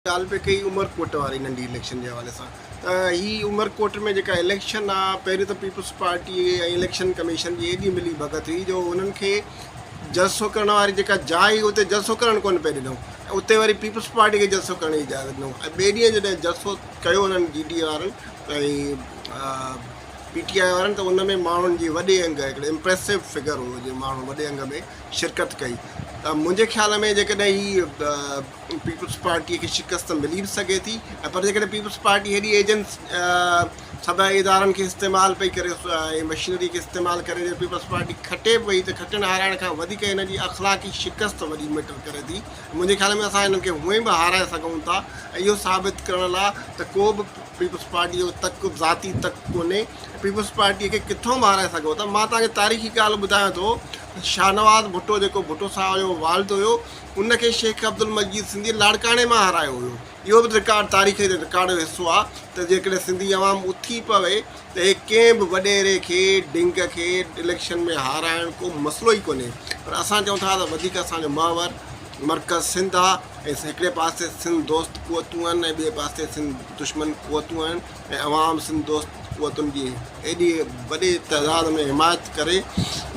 ڳالهه پئي ڪئي عمرڪوٽ واري ننڍي اليڪشن جي حوالي سان ته هي عمرڪوٽ ۾ جيڪا اليڪشن آ پهريون ته پيپلز پارٽي ۽ اليڪشن ڪميشن جي ايڏي ملي ڀڳت هئي جو انهن کي جلسو ڪرڻ واري جيڪا جاء هئي اتي جلسو ڪرڻ ڪونه پئي ڏنو ۽ اتي وري پيپلز پارٽي کي جلسو ڪرڻ جي اجازت ڏنو ۽ ٻئي ڏينهن جڏهن جلسو ڪيو انهن جي ڊي وارن ۽ پي ٽي آء وارن ته ان ۾ ماڻهن جي وڏي انگ هڪڙي امپريسو فگر هو جي ماڻهن وڏي انگ ۾ شرڪت ڪئي ته منهنجي خيال ۾ جيڪڏهن هي پيپلز پارٽيء کي شڪست ملي به سگهي ٿي ۽ پر جيڪڏهن پيپلز پارٽي هيڏي ايجنس سڀ ادارن کي استعمال پئي ڪري ۽ مشينري کي استعمال ڪري جي پيپلز پارٽي کٽي به وئي ته کٽڻ هارائڻ کان وڌيڪ هن جي اخلاقي شڪست وڏي ميٽر ڪري ٿي. منهنجي خيال ۾ اسان هنن کي هونئن به هارائي سگهون ٿا ۽ اهو ثابت ڪرڻ لاء ته ڪو به پيپلز پارٽي جو تڪ ذاتي تڪ ڪونهي ۽ پيپلز پارٽيء کي ڪٿون به هارائي سگهو ٿا. مان توهان کي تاريخي ڳالهه ٻڌايان ٿو ته شاهنواز ڀٽو جيڪو ڀٽو صاحب جو والد هيو ان کي شيخ عبدالمجيد سنڌيء لاڙڪاڻي مان هارايو هيو. اهو به رڪارڊ تاريخ جي رڪارڊ جو حصو آ ته جيڪڏهن سنڌي عوام اٿي پوي ته هي ڪنهن به وڏيري کي، ڊنگ کي اليڪشن ۾ هارائڻ ڪو مسئلو ئي ڪونهي پر اسان چئون ٿا ته وڌيڪ اسان جو محور مرڪز سنڌ آ ۽ هڪڙي پاسي سنڌ دوست قوتون آهن ۽ ٻئي پاسي سنڌ دشمن قوتون آهن ۽ عوام سنڌ دوست قوتن جي ايڏي وڏي تعداد ۾ حمايت ڪري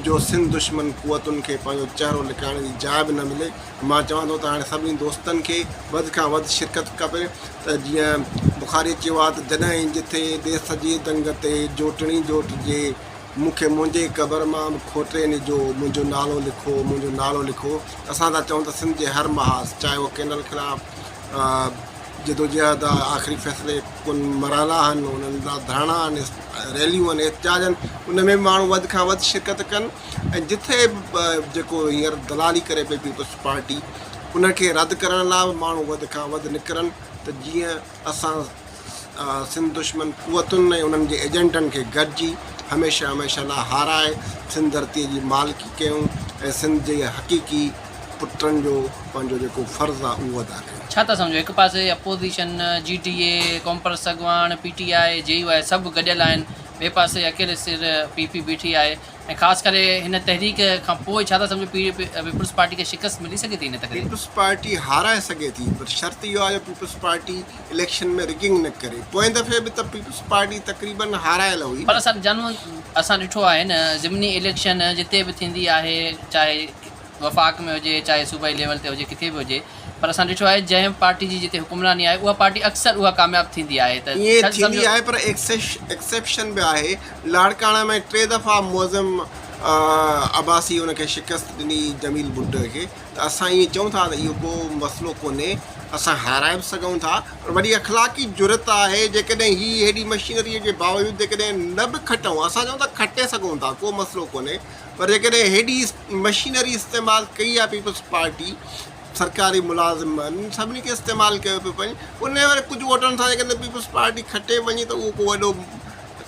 جو سنڌ دشمن قوتن کي پنهنجو چهرو لڪائڻ جي جاء به نه ملي. مان چوان ٿو ته هاڻي سڀني دوستن کي وڌ کان وڌ شرڪت کپي ته جيئن بخاريء چيو آهي ته جڏهن جٿي ديس جي دنگ تي جوٽڻي جوٽجي، مون کي منهنجي قبر مان به کوٽي نجو، منهنجو نالو لکو، منهنجو نالو لکو. اسان ٿا چئون ته سنڌ جي هر محاذ چاهي اهو ڪينل خلاف جدوجهد آ، آخري فيصلي ڪن مرحلا آهن، انهن لاء ڌرڻا آهن، ريليون آهن، احتجاج آهن، ان ۾ به ماڻهو وڌ کان وڌ شرڪت ڪن ۽ جٿي به جيڪو هينئر دلالي ڪري پئي پيپلز پارٽي ان کي رد ڪرڻ لاء به ماڻهو وڌ کان وڌ نڪرن ته جيئن اسان سنڌ دشمن قوتن ۽ انهن جي ايجنٽن کي گڏجي هميشه هميشه لاء هارائي سنڌ ڌرتي جي مالڪي ڪيون ۽ سنڌ جي حقيقي پٽن جو پنهنجو جيڪو فرض آ اهو ادا ڪيون. ڇا ٿا سمجهو هڪ پاسي اپوزيشن، جي ڊي اي، قومپرست اڳواڻ، پي ٽي آء، جي يو آء سڀ گڏيل آهن، ٻئي پاسي اڪيلي سر پي پي بيٺي آهي ۽ خاص ڪري هن تحريڪ کان پوء ڇا ٿا سمجهو پيپلز پارٽي کي شڪست ملي سگهي ٿي هن تقرير. پيپلز پارٽي هارائي سگهي ٿي پر شرط اهو آهي جو پيپلز پارٽي اليڪشن ۾ رگنگ نه ڪري. پوئين دفعي به ته پيپلز پارٽي تقريبن هارايل هئي پر اسان جانو اسان ڏٺو آهي نه ضمني اليڪشن جتي به ٿيندي آهي چاهي وفاق ۾ هجي چاهي صوبائي ليول تي هجي ڪٿي به هجي پر اسان ڏٺو آهي جنهن پارٽي جي جتي حڪمراني آهي اها پارٽي اڪثر اها ڪامياب ٿيندي آهي ته ائين ڇا ٿيندي سمجهو آهي پر ايڪسيپشن به آهي لاڙڪاڻي ۾ ٽي دفعا معظم عباسي ان کي شڪست ڏني جميل ڀٽو کي ته اسان ائين چئون ٿا ته اهو ڪو مسئلو ڪونهي اسان هارائي به سگهون ٿا پر وڏي اخلاقي جرئت آهي جيڪڏهن هي هيڏي مشينري جي باوجود جيڪڏهن نه به کٽون اسان چئون ٿا کٽي سگهون ٿا ڪو مسئلو ڪونهي پر جيڪڏهن هيڏي مشينري استعمال ڪئي آهي پيپلز پارٽي سرڪاري ملازمن سڀني کي استعمال ڪيو پيو وڃي ان وري ڪجهه ووٽن سان جيڪڏهن پيپلز پارٽي کٽي وڃي ته اهو ڪو وڏو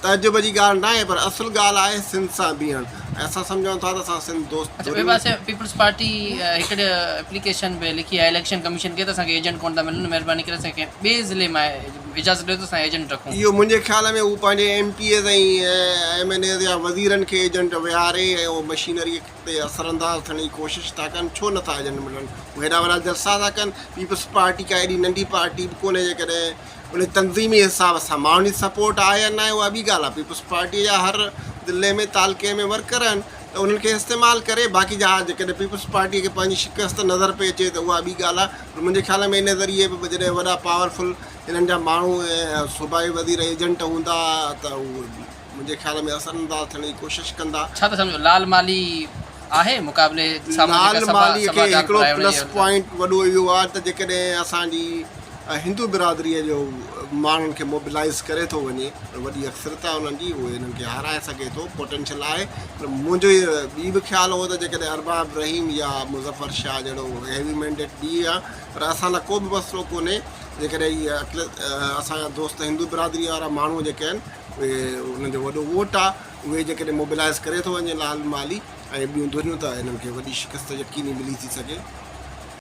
تعجب جي ڳالهه ناهي پر اصل ڳالهه آهي سنڌ سان بيهڻ ۽ اسان سمجهون ٿا ته اسان سنڌ دوست اڇا ٻئي پاسي پيپلز پارٽي هڪڙي اپليڪيشن به لکي آهي اليڪشن ڪميشن کي ته اسان کي ايجنٽ ڪونه ٿا ملن مهرباني ڪري اسان کي ٻئي ضلعي مان اجازت ڏيو ته اسان ايجنٽ رکون. اهو منهنجي خيال ۾ هو پنهنجي M P As ۽ M N As يا وزيرن کي ايجنٽ ويهاري ۽ اهو مشينري تي اثرانداز ٿيڻ جي ڪوشش ٿا ڪن ڇو نٿا ايجنٽ ملن هو هيڏا وڏا جلسا ٿا ڪن پيپلز پارٽي ڪا ايڏي ننڍي پارٽي به ڪونهي جيڪڏهن ان تنظيمي حساب سان ماڻهن جي سپورٽ آهي يا ناهي اها ٻي ڳالهه آهي پيپلز پارٽي جا هر ضلعي ۾ تعلقي ۾ ورڪر آهن ته انهن کي استعمال ڪري باقي جا جيڪڏهن پيپلز پارٽي کي پنهنجي شڪست نظر پئي اچي ته اها ٻي ڳالهه آهي پر منهنجي خيال ۾ ان ذريعي به جڏهن وڏا پاورفل انهن جا ماڻهو ۽ صوبائي وزير ايجنٽ هوندا ته هو منهنجي خيال ۾ اثر انداز ٿيڻ جي ڪوشش ڪندا. ڇا ٿا سمجهو لال مالهي آهي مقابلي سامهون لال جيڪا سڀا مالهي سڀا کي جان هڪڙو پرائي ان جي پلس حوالي سان. پوائنٽ وڏو اهو آهي ته جيڪڏهن اسان جي هندو برادريء جو ماڻهن کي موبلائيز ڪري ٿو وڃي وڏي اڪثريت آهي انهن جي اهي انهن کي هارائي سگهي ٿو پوٽينشل آهي پر منهنجو ٻي به خيال هو ته جيڪڏهن ارباب رحيم يا مظفر شاهه جهڙو هيوي مينڊيٽ ڏئي ها پر اسان لاء ڪو به مسئلو ڪونهي جيڪڏهن هي اقليت اسان جا دوست هندو برادري وارا ماڻهو جيڪي آهن اهي انهن جو وڏو ووٽ آهي اهي جيڪڏهن موبلائز ڪري ٿو وڃي لال مالي ۽ ٻيون ڌريون ته انهن کي وڏي شڪست يقيني ملي ٿي سگهي.